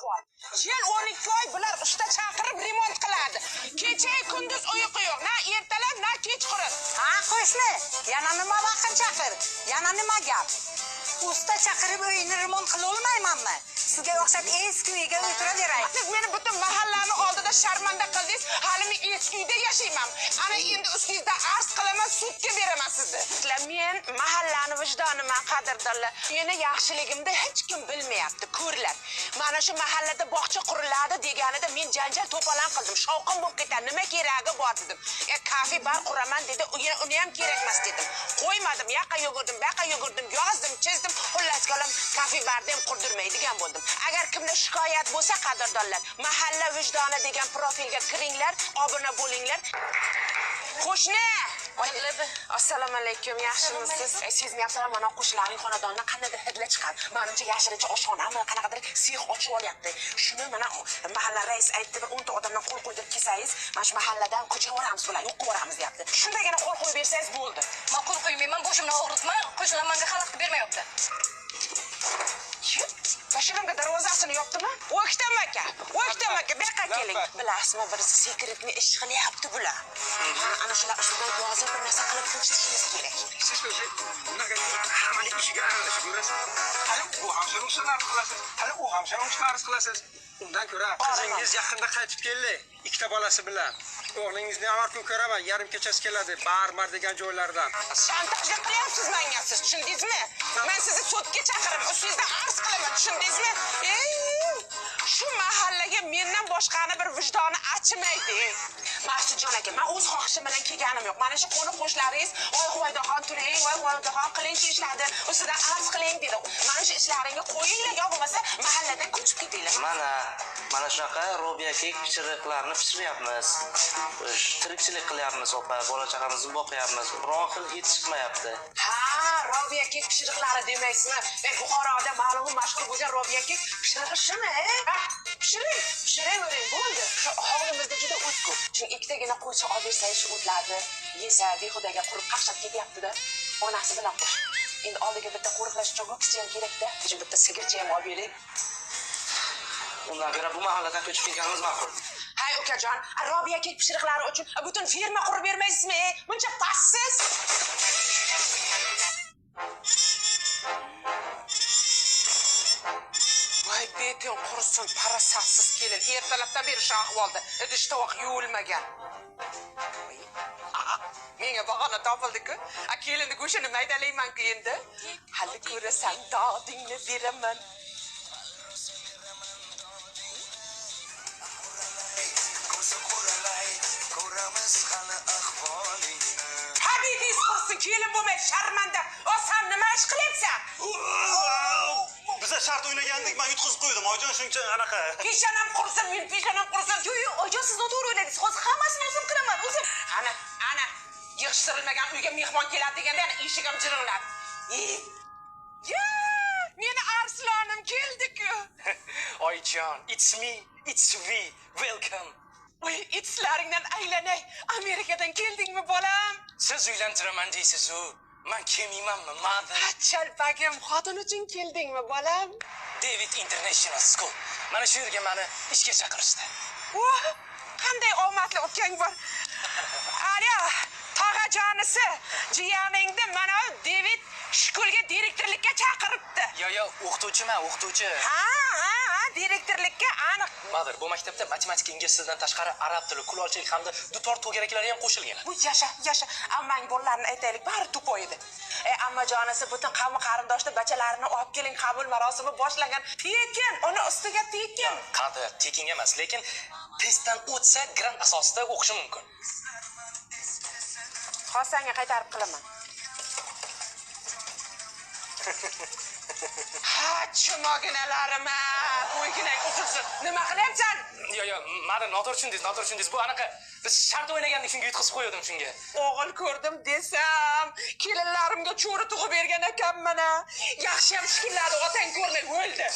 ahvol. Yil 12 oy bular usta chaqirib remont qiladi. Kecha kunduz uyqu yo'q, na ertalab, na kechqurun. Ha qo'shni, yana nima vaqt chaqir, yana nima gap? Usta chaqirib uyini remont qila olmaymanmi? Sizga o'xshab eski uyga o'tiraveray. Siz meni butun mahallani oldida sharmanda qildingiz. Hali men eski uyda yashayman. Ana endi ustingizda arz qilaman, sudga beraman sizni. Men mahallani vijdoniman, qadrdonlar. Meni yaxshiligimni hech kim bilmayapti, ko'rlar. Mana shu mahallada bog'cha quriladi deganida men janjal to'polon qildim. Shovqin bo'lib ketadi, nima keragi bor dedim. Kafe bar quraman dedi, uni ham kerak emas dedim. Qo'ymadim, yoqqa yugurdim, bu yoqqa yugurdim, yozdim, chizdim. Xullas kalom kafe barni ham qurdirmaydigan bo'ldim. Agar kimda shikoyat bo'lsa, qadrdonlar, mahalla vijdoni degan profilga kiringlar, obuna bo'linglar. Qo'shni! Assalomu alaykum, yaxshimisiz? Sezmayapsizlar, mana qo'shnilarning xonadonidan qandaydir hidlar chiqadi. Menimcha yashirincha oshxonami, qanaqadir sex ochib olyapti. Shuni mana mahalla raisi aytdi, bir 10 ta odamdan qo'l qo'ydirib kelsangiz, mana shu mahalladan ko'chirib yuboramiz bularni, yo'q qilib yuboramiz deyapti. Shundagina qo'l qo'yib bersangiz bo'ldi. Men qo'l qo'ymayman, boshimni og'ritma, qo'shnilar menga xalaqit bermayapti. Mashinamga darvozasini yopdimi? O'ktam aka, O'ktam aka, bu yoqqa keling. Bilasizmi, bir sekretni ish qilyapti bular. Ha, ana shular ustidan yozib bir narsa qilib tinchitishimiz kerak. Siz o'zi bunaqa hammani ishiga aralashib yurasiz. Hali bu hamshira ustidan arz qilasiz, hali u hamshira ustidan arz qilasiz. Undan ko'ra qizingiz yaqinda qaytib keldi, ikkita bolasi bilan. O'g'lingizni har kun ko'raman, yarim kechasi keladi, Barmar degan joylardan. Shantajga qilyapsiz menga siz, tushundingizmi? Men sizni sudga chaqiraman, ustingizdan arz qilaman, tushundingizmi? Shu mahallaga mendan boshqani bir vijdoni achimaydi. Maqsudjon aka, men o'z xohishim bilan kelganim yo'q. Mana shu qo'ni qo'shlaringiz, voy Huvaydaxon turing, voy Huvaydaxon qiling shu ishlarni, ustidan arz qiling dedi. Mana shu ishlaringni qo'yinglar, yo bo'lmasa mahalladan ko'chib ketinglar. Mana shunaqa robiya kek pishiriqlarni pishiryapmiz. Tirikchilik qilyapmiz opa, bola chaqamizni boqyapmiz. Biron xil hid chiqmayapti. Ha, robiya kek pishiriqlari demaysizmi? Buxoroda ma'lum mashhur bo'lgan robiya kek pishirig'i shumi? Pishiring, pishiravering, bo'ldi. Shu hovlimizda juda o't ko'p. Chunki ikkitagina qo'ycha olib bersangiz shu o'tlarni yesa, behudaga qurib qaqshab ketyapti-da. Onasi bilan qo'shib. Endi oldiga bitta qo'riqlash uchun ho'kizcha ham kerak-da. Shu bitta sigircha ham olib bering. Undan ko'ra bu mahalladan ko'chib ketganimiz ma'qul. Hay ukajon, robiya kek pishiriqlari uchun butun firma qurib bermaysizmi? Buncha pastsiz. Voy beting qursin, parasatsiz kelin. Ertalabdan beri shu ahvolda. Idish tovoq yuvilmagan. Menga bahona topildi-ku. A kelinni go'shtini maydalayman-ku endi. Hali ko'rasan, dodingni beraman. Habibingiz qursin, kelin bo'lmay sharmanda. O sen nima ish qilyapsan? Biza shart o'ynagandik, men yutqizib qo'ydim. Oyijon shuncha anaqa. Peshonam qursin, men peshonam qursin. Yo'q, yo'q, oyijon siz noto'g'ri o'yladingiz. Hozir hammasini o'zim qilaman, o'zim. Ana, ana, yig'ishtirilmagan uyga mehmon keladi deganda yana eshik ham jiringladi. Ya, meni arslonim keldi-ku. Oyijon, it's me, it's we. Welcome. Voy, itslaringdan aylanay. Amerikadan keldingmi, bolam? Siz uylantiraman deysiz-u. Men kelmaymanmi, mother? Ha, chalpagim, xotin uchun keldingmi, bolam? David International School. Mana shu yerga meni ishga chaqirishdi. Voh, qanday omadli ukang bor. Alo, tog'ajonisi, jiyaningni mana David shkolga direktorlikka chaqiribdi. Yo, yo, o'qituvchiman, o'qituvchi. Ha, ha, ha, direktorlikka aniq. Mother, bu maktabda matematika, ingliz tilidan tashqari arab tili, kulolchilik hamda dutor to'garaklari ham qo'shilgan. Bu yasha, yasha. Ammang bolalarini aytaylik, bari tupoy edi. Ammajonisi butun qavmi qarindoshni bachalarini olib keling, qabul marosimi boshlangan. Tekin, uni ustiga tekin. Qadr, tekin emas, lekin testdan o'tsa grant asosida o'qishi mumkin. Hozir qaytarib qilaman. Ha, chumog'inalarim, qo'yginang uzilsin. Nima qilyapsan? Yo, yo, mother, noto'g'ri tushundingiz, noto'g'ri tushundingiz. Bu anaqa biz shart o'ynagandik, shunga yutqizib qo'ydim shunga. O'g'il ko'rdim desam, kelinlarimga cho'ri tug'ib bergan ekanman a. Yaxshi ham shukulladi, otang ko'rmay o'ldi.